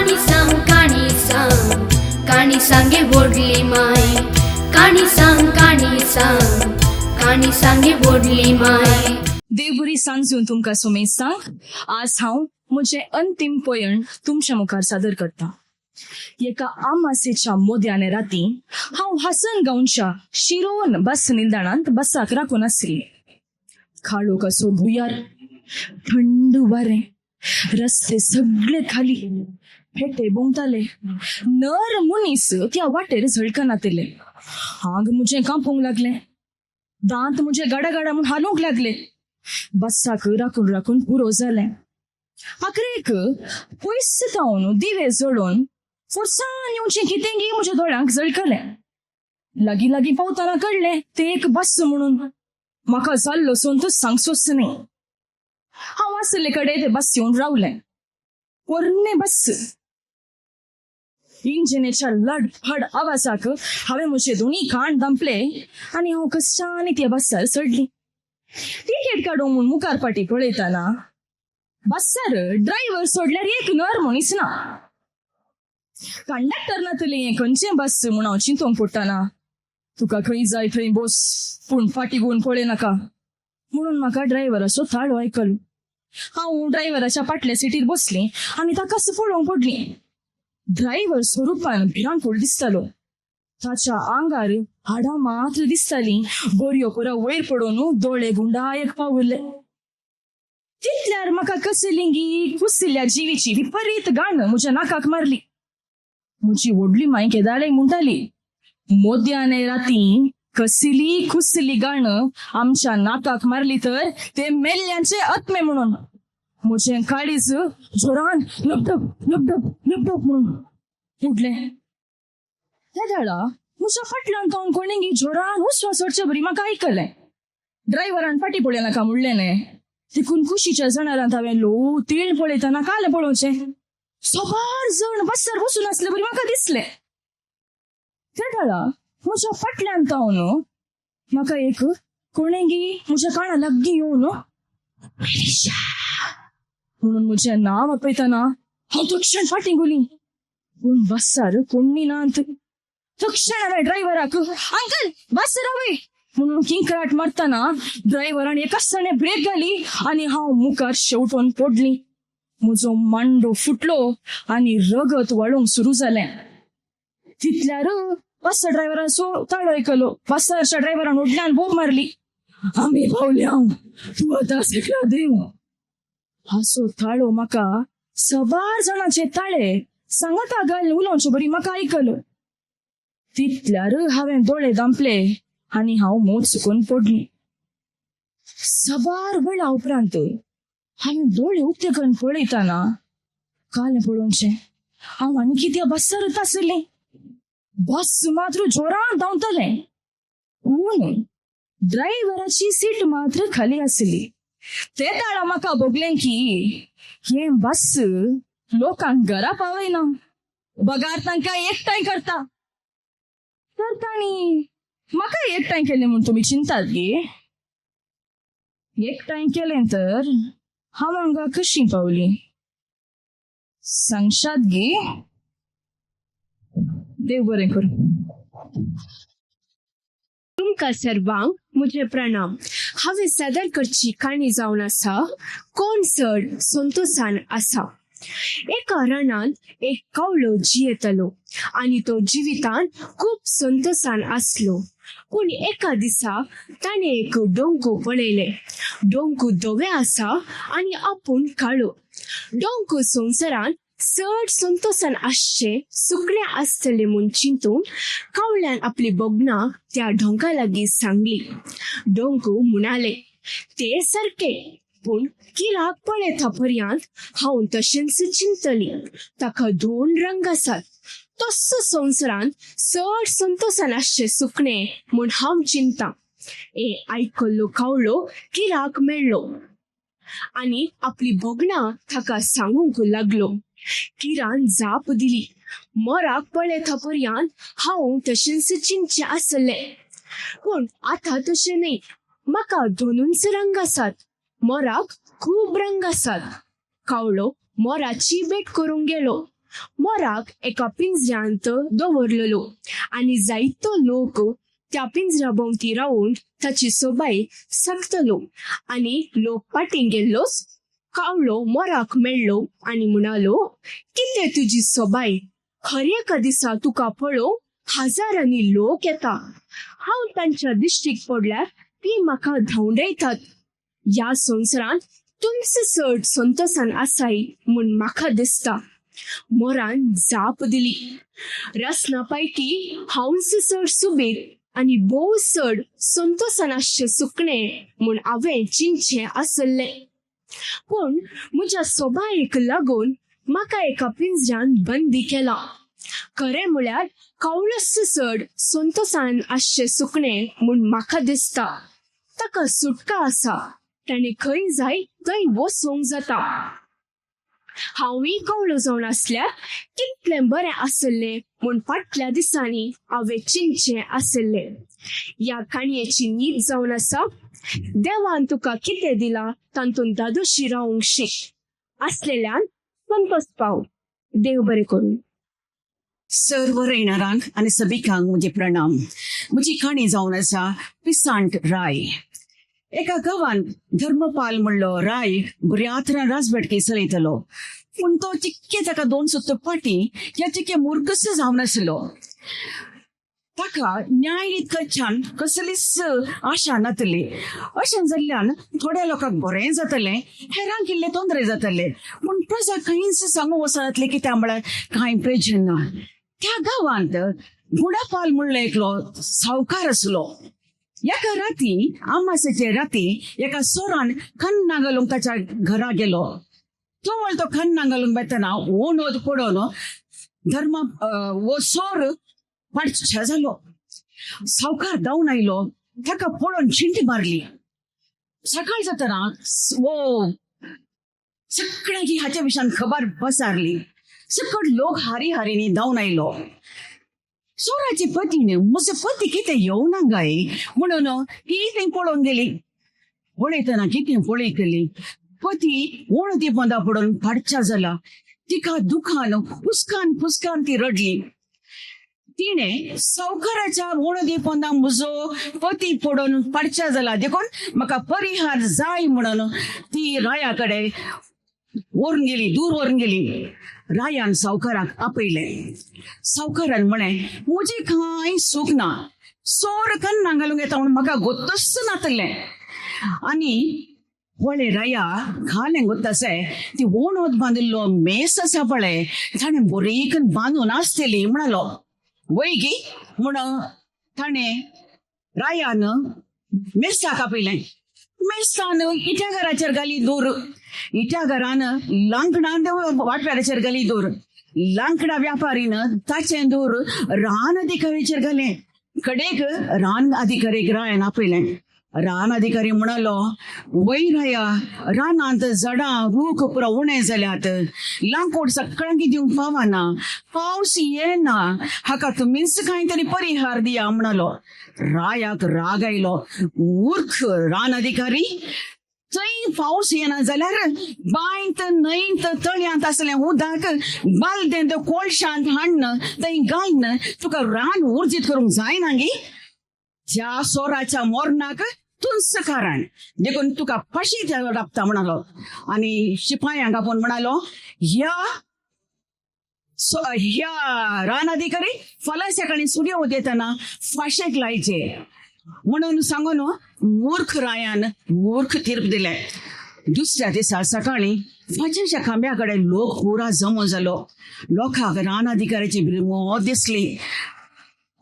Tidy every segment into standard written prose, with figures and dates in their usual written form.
काणी सांग काणी सांग काणी सांगे व्हडली माय काणी सांग काणी सांग काणी सांगे व्हडली माय. देव बरी सांजून तुमकां सुमेस्तांक. आज हांव म्हजें अंतीम पयण तुमच्या मुखार सादर करता. एका आमासेच्या मोद्याने राती हांव हासन गांवच्या शिरोन बस निलदाणांत बसाक राखून आसली. काळोख असो भुयार, थंड वारें, रस्ते सगळे खाली, पेटे भोंवताले, नर मनीस त्या वाटेर झळकनातले. आंग म्हजें कांपूंक लागलें, दांत म्हजे गाडा गाडा म्हूण हालूंक लागले. बसाक राखून राखून पुरो जालें. आखरेक पयस थावन दिवे जळोवन फोर्सान येवचें कितेंगी म्हज्या दोळ्यांक झळकलें. लागीं लागीं पावतना कळ्ळें तें एक बस म्हणून. म्हाका जाल्लो संतोश सांगचोच न्ही. हांव आशिल्ले कडेन तें बस येवन रावलें. पोरणें बस. इंजिनेच्या लडफड आवाजाक हांवें म्हजे दोनी कान दांपले आनी हांव कश्टांनी त्या बसार चडली. तिकेट काडूंक म्हूण मुखार फाटी पळयतना बसार ड्रायव्हर सोडल्यार एक नर मनीस ना. कंडक्टर नातलें हें खंयचें बस म्हूण हांव चिंतूंक पडटना, तुका खंय जाय थंय बस, पूण फाटी घेवन पळय नाका म्हणून म्हाका ड्रायव्हराचो ताळो आयकलो. हांव ड्रायव्हराच्या फाटल्या सिटीर बसली आनी ताकाच पळोवंक पडली. ड्रायव्हर स्वरुपान भिरांकूळ दिसतालो. ताच्या आंगार हाडां मात्र दिसतालीं. बरयो पुरो वयर पडून दोळे गुंडायक पाविल्ले. तितल्यार म्हाका कसलिंगी कुसिल्ल्या जिवीची विपरीत घाण म्हज्या नाकाक मारली. म्हजी व्हडली माय केदाळे म्हणटाली, मोद्याने राती कसली कुसली घाण आमच्या नाकाक मारली तर ते मेल्ल्यांचे आत्मे म्हणून. म्हजें काळीज जोरान लपडप लपडप लपडप म्हणून उठलें. त्या वेळा म्हज्या फाटल्यान तावन कोणेंगी जोरान उस्वास सोडचे बरी म्हाका आयकलें. ड्रायव्हरान फाटी पळय नाका म्हणलें न्ही, देखून कुशीच्या जनावरांत हांवें ल्हव तीळ पळयतना कालें पळोवचें. सोबार जण बसार बसून आसले बरी म्हाका दिसलें. त्या वेळा म्हज्या फाटल्यान तावन म्हाका एक कोणेंगी म्हज्या काना लागीं येवन "मेलिशा" म्हणून म्हजें नांव आपयतना हांव तक्षण फाटीं गुली, पूण बसार कोण्णी नात. तक्षण हांवें ड्रायव्हराक "अंकल, बस रावय" म्हणून किंकराट मारतना ड्रायव्हरान एकाच ब्रेक घाली आनी हांव मुखार शेवटून पडली. म्हजो मांडो फुटलो आनी रगत वळोवंक सुरू जालें. तितल्यार बस ड्रायव्हराचो ताळो आयकलो. बसाच्या ड्रायव्हरान व्हडल्यान बोब मारली, "आमी पावले हांव, तूं आतां सकला देंव." हाचो ताळो म्हाका सबार जाणांचे ताळे सांगाता घाल उलोवचे बरी म्हाका आयकलो. तितल्यार हांवें दोळे दांपले आनी हांव मोत चुकून पडली. सबार वेळा उपरांत हांवें दोळे उक्ते करून पळयतना कालें पळोवचें, हांव आनी कित्या बसारच आसलें. बस मात्र जोरान धांवतालें, पूण ड्रायव्हराची सीट मात्र खाली आसली. ते ताळा म्हाका भोगलें की हें बस लोकांक घरा पावयना, बगार तांकां एकठांय करता. तर तांणी म्हाका एकठांय केलें म्हूण तुमी चिंतात गे? एकठांय केलें तर हांव हांगा कशी पावली, सांगशात गे? देव बरें करूं. तुमकां सर्वांक म्हजे प्रणाम. हांवें सादर करची काणी जावन आसा कोण चड संतोशान आसा. एका रानांत एक कावळो जियेतालो आनी तो जिवितान खूब संतोशान आसलो. पूण एका दिसा ताणें एक डोंकू पळयलें. डोंकू धवें आसा आनी आपूण काळो. डोंकू संवसारांत चड संतोशान आसचें सुकणें आसतलें म्हूण चिंतून कावळ्यान आपली भोगणां त्या डोंका लागीं सांगली. डोंकू म्हणाले, ते सारकें, पूण किराक पळयता पर्यंत हांव तशेंच चिंतली. ताका दोन रंग आसात, तसो संवसारांत चड संतोशान आसचें सुकणें म्हूण हांव चिंता. हें आयकल्लो कावळो किराक मेळ्ळो आनी आपली भोगणां ताका सांगूंक लागलो. किरान जाप दिली, मोराक पळयता पर्यंत हांव तशेंच चिंतचें आसलें, पूण आतां तशें न्हय. म्हाका दोनूच रंग आसात, मोराक खूब रंग आसात. कावळो मोराची भेट करूंक गेलो. मोराक एका पिंजऱ्यांत दवरलेलो आनी जायतो लोक त्या पिंजऱ्या भोंवती रावून ताची सोबाय सांगतलो आनी लोक पाटीं गेल्लोच कावळो मोराक मेळ्ळो आनी म्हणालो, कितें तुजी सोबाय, हर एका दिसा तुका पळोवंक हजारांनी लोक येता. हांव तांच्या दिश्टीक पडल्यार ती म्हाका धांवडयतात. ह्या संवसारांत तुमच चड संतोसान आसाय म्हूण म्हाका दिसता. मोरान जाप दिली, रसना पैकी हांवच चड सुबेर आनी भोव चड संतोसान आसचें सुकणें म्हूण हांवें चिंतचें आसलें, पूण म्हज्या सोबायेक लागून म्हाका एका पिंजऱ्यान बंदी केला. खरें म्हळ्यार कावळोच चड संतोसान आसचें सुकणें म्हूण म्हाका दिसता. ताका सुटका आसा, ताणें खंय जाय थंय वचूंक जाता. हांवूय कावळो जावन आसल्यार कितलें बरें आसलें म्हूण फाटल्या दिसांनी हांवें चिंतचें आसलें. ह्या काणयेची नीत जावन आसा, देवान तुका कितें दिलां तातूंत धादोशी रावंक शीक, आसलेल्यान संतोस पाव. देव बरें करूं. सर्व रेणारांक आनी सबिकांक म्हजे प्रणाम. म्हजी काणी जावन आसा पिसांट राय. एका गांवांत धर्मपाल म्हणलो राय बऱ्या तरान राजबेटकी चलयतलो, पूण तो चिक्के ताका दोन सत्तर पाटी ह्या चिक्के मूर्खस जावन आसलो. ताका न्याय कडच्यान कसलीच आशा नातली. अशें जाल्ल्यान थोड्या लोकांक बरें जातलें, हेरांक इल्लें तोंदरे जातले, पूण प्रजा खंयच सांगू वचनातली, कित्याक म्हळ्यार कांय प्रयोजन ना. त्या गांवांत गुणापाल म्हणलो एकलो सावकार आसलो. एका राती आमासेचे राती एका सोरान खन्ना घालूंक ताच्या घरा गेलो. तो वळतो खन्ना घालूंक वेतना ओणोद पडोन धर्म वो सोर पाडच्या जालो. सावकार धांवन आयलो, ताका पळोवन शिंटी मारली. सकाळ जातना वो सगळ्यांकी हाच्या विशयान खबर पसारली. सकट लोक हारी हारीनी धांवन आयलो. सोराचे पतीन म्हजो पती कितें येवना गाय म्हणून ती थंय पळोवन गेली. पळयतना कितें पळयतली, पती वणती पोंदा पडून फाटच्या जाला. तिका दुखान हुसकान फुसकान ती रडली. तिणें सावकाराच्या वणती पोंदा म्हजो पती पडून पाडच्या जाला देखून म्हाका परिहार जाय म्हणून ती राया कडेन व्हरून गेली, दूर व्हरून गेली. रायान सावकाराक आपयलें. सावकारान म्हळें, म्हजें कांय सूख ना, सोर कन्ना घालूंक येता म्हणून म्हाका गोत्तूच नातलें. आनी पळय राया घालें गोत्तासे ती वणत बांदिल्लो मेस आसा पळय, ताणें बरें बांदून आसतली म्हणालो. वय गी म्हण ताणें रायान मेस्ताक आपयलें. मेस्तान इट्या घराचेर घाली दूर, इट्या घरान लांकडान वाटव्याचेर घाली दूर, लांकडा व्यापारीन ताचें दूर रान अधिकारीचेर घालें. कडेक रान अधिकारीक रायान आपयलें. रान अधिकारी म्हणालो, वय राया, रानांत झाडां रूख पुरो उणें जाल्यात, लांकूड सगळ्यांक दिवंक पावना, पावस येना, हाका तुमीच कांय तरी परिहार दिया म्हणालो. रायाक राग आयलो. मूर्ख रान अधिकारी, थंय पावस येना जाल्यार बांयत न्हंयत तळयांत आसलें उदक बालदेंत कोळशांत हाडन थंय घालून तुका रान उर्जीत करूंक जायना गी? त्या सोराच्या मोरणाक तूंच कारण, देखून तुका फाशी राबता म्हणालो. आनी शिपायांक आपोवन म्हणालो, ह्या ह्या रान अधिकारी फाल्यां सकाळी सूर्य उदेतना फाशेक लायचे म्हणून सांगून मूर्ख रायान मूर्ख तीर्प दिले. दुसऱ्या दिसा सकाळी फाजेच्या खांब्या कडेन लोक पुरा जमो जालो. लोकांक रान अधिकाऱ्याची मोद दिसली.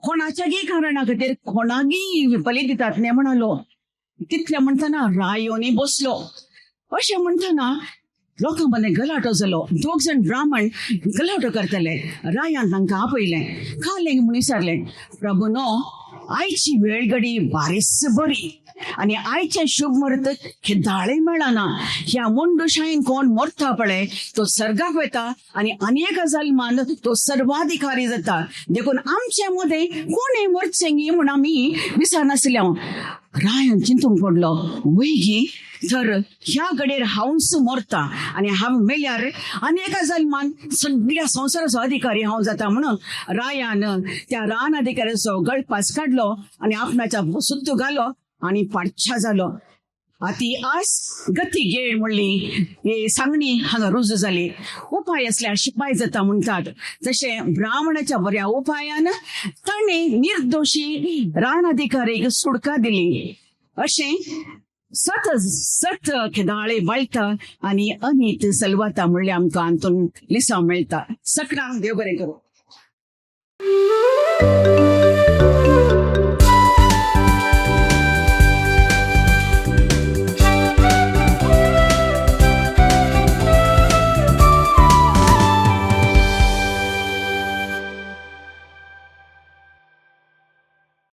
कोणाच्या गी कारणा खातीर कोणागी बली दितात न्ही म्हणालो. तितले म्हणटना राय येवन बसलो. अशें म्हणटना लोकां मदें गलाटो जालो. दोग जाण ब्राह्मण गलाटो करताले. रायान तांकां आपयलें. खालें म्हूण विचारलें, प्रभु न्हू, आयची वेळ घडी बारीच बरी आनी आयचें शुभ म्हूर्त केदाळे मेळना. ह्या मुंडुशायेन कोण मरता पळय तो सर्गाक वता आनी आनी एका जल्मान तो सर्वाधिकारी जाता. देखून आमचे मदें कोणें मरचें गी म्हूण आमी विचारनासले. रायान चिंतूंक पडलो, वयगी तर ह्या घडयेर हांवच मरता आनी हांव मेल्यार आनी एका जल्मान सगळ्या संवसाराचो अधिकारी हांव जाता. म्हणून रायान त्या रान अधिकाऱ्याचो गळपास काडलो आनी आपणाच्या सुद्द घालो आनी पाडशा जालो. आती आस गती गेळ म्हणली हे सांगणी हांगा रुजू जाली. उपाय असल्यार शिपाय जाता म्हणटात, जशें ब्राह्मणाच्या बऱ्या उपायान ताणें निर्दोशी रान अधिकारीक सुडका दिली, अशें सत सत खेदाळे बाळटा आनी अनीत सलवाता म्हणल्यार आमकां हातून लिसांव मेळटा. सकडांक देव बरें करूं.